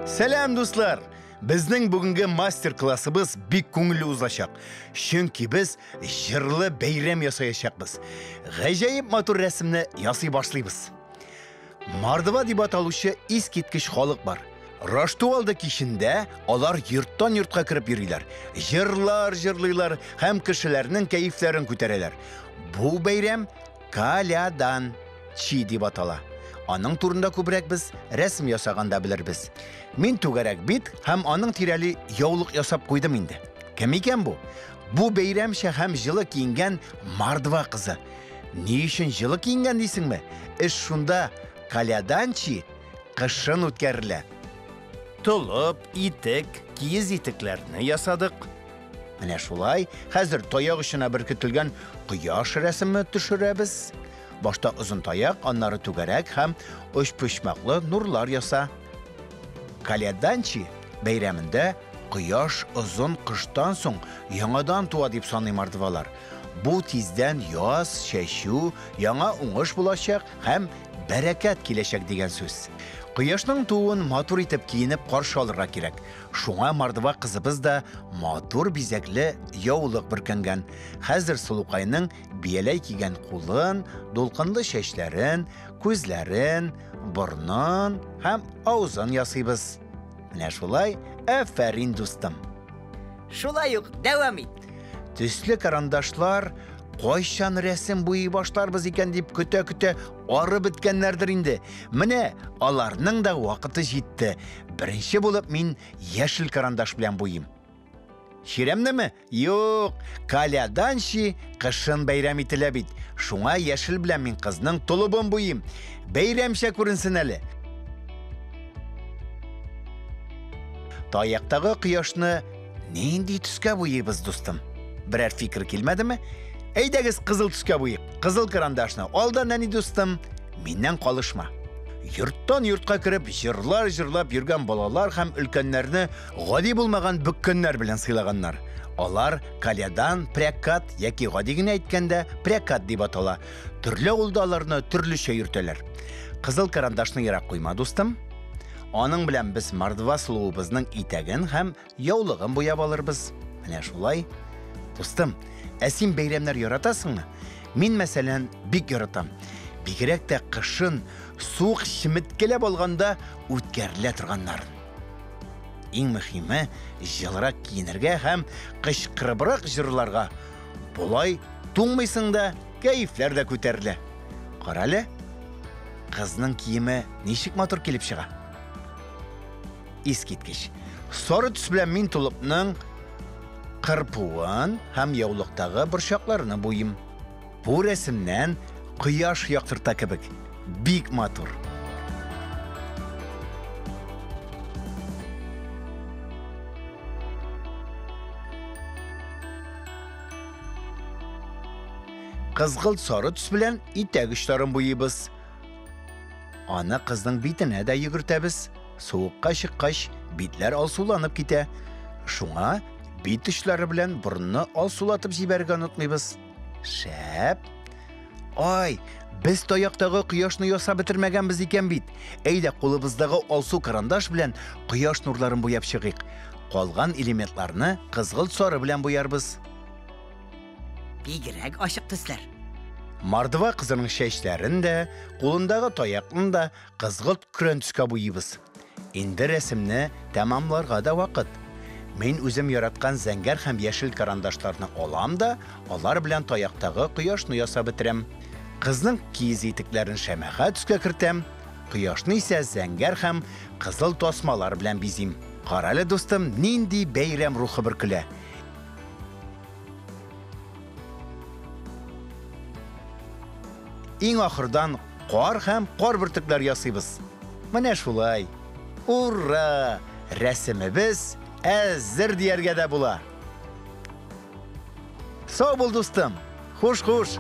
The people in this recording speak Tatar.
Сәлам, дуслар! Безнең бүгенге мастер-классыбыз бик күңелле узачак. Чөнки без җырлы бәйрәм ясаячакбыз. Гаҗәеп матур рәсемне ясый башлыйбыз. Мордва дип аталучы искиткеч халык бар. Рашту алды кичендә алар йорттан йортка кереп йөриләр, җырлар җырлыйлар һәм кешеләрнең кәефләрен күтәрәләр. Бу бәйрәм Калядан чи дип атала. Аның турында күбрәк без рәсем ясаганда белербез. Мин түгәрәк бит һәм аның тирәли яулык ясап куйдым инде. Кем икән бу? Бу бәйрәмчә һәм җылы киенгән мордва кызы. Ни өчен җылы киенгән дисеңме? Эш шунда, Каляданчи кышын үткәрелә. Толып, итек, киез итекләрне ясадык. Менә шулай, хәзер таяк очына беркетелгән кояш рәсеме төшерәбез. Башта озын таяк, аннары түгәрәк һәм өчпочмаклы нурлар яса. Каляданчи бәйрәмендә кояш озын кыштан соң яңадан туа дип саный мордвалар. Бу тиздән яз, чәчү, яңа уңыш булачак һәм бәрәкәт киләчәк дигән сүз. Кояшның тууын матур итеп киенеп каршы алырга кирәк. Шуңа мордва кызыбыз да матур бизәкле яулык бөркәнгән. Хәзер сылукайның бияләй кигән кулын, дулкынлы чәчләрен, күзләрен, борнын һәм авызын ясыйбыз. Менә шулай, афәрин, дустым. Шулай ук дәвам ит. Төсле карандашлар кайчан рәсем буйый башларбыз икән дип көтә-көтә ары беткәннәрдер инде. Менә аларның да вакыты җитте. Беренче булып мин яшел карандаш белән буйыйм. Чирәмнеме? Юк, Каляданчи кышын бәйрәм ителә бит. Шуңа яшел белән мин кызның толыбын буйыйм. Бәйрәмчә күренсен әле. Таяктагы кояшны нинди төскә буйыйбыз, дустым? Берәр фикер килмәдеме? Әйдәгез кызыл төскә буйыйк. Кызыл карандашны ал да, нәни дустым, миннән калышма. Йорттан йортка кереп, җырлар җырлап йөргән балалар һәм өлкәннәрне гади булмаган бөккәннәр белән сыйлаганнар. Алар калядан, прякат яки гади генә әйткәндә прякат дип атала. Төрле авылда аларны төрлечә йөртәләр. Кызыл карандашны ерак куйма, дустым. Аның белән без мордва сылуыбызның итәген һәм яулыгын буяп алырбыз. Менә шулай. Дустым, ә син бәйрәмнәр яратасыңмы? Мин, мәсәлән, бик яратам. Бигрәк тә кышын суык чеметкәләп алганда үткәрелә торганнарын. Иң мөһиме, җылырак киенергә һәм кычкырыбрак җырларга. Болай туңмыйсың да, кәефләр дә күтәрелә. Карале, кызның киеме ничек матур килеп чыга. Искиткеч. Сары төс белән мин толыпның кырпуын һәм яулыктагы борчакларны буйым. Бу рәсемнән кояш яктырта кебек. Бик матур. Кызгылт сары төс белән итәк очларын буйыйбыз. Аны кызның битенә дә йөгертәбез. Суыкка чыккач, битләр алсуланып китә. Шуңа бит очлары белән борынны алсулатып җибәрергә онытмыйбыз. Шәп! Ай, без таяктагы кояшны ясап бетермәгәнбез икән бит. Әйдә, кулыбыздагы алсу карандаш белән кояш нурларын буяп чыгыйк. Калган элементларны кызгылт сары белән буярбыз. Бигрәк ачык төсләр. Мордва кызының чәчләрен дә, кулындагы таякны да кызгылт көрән төскә буйыйбыз. Инде рәсемне тәмамларга да вакыт. Мин үзем яраткан зәңгәр һәм яшел карандашларны алам да, алар белән таяктагы кояшны ясап бетерәм. Кызның киез итекләрен шәмәхә төскә кертәм, кояшны исә зәңгәр һәм кызыл тасмалар белән бизим. Карале, дустым, нинди бәйрәм рухы бөркелә. Иң ахырдан кар һәм кар бөртекләр ясыйбыз. Менә шулай. Ура! Рәсемебез әзер дияргә дә була. Сау бул, дустым. Хуш-хуш.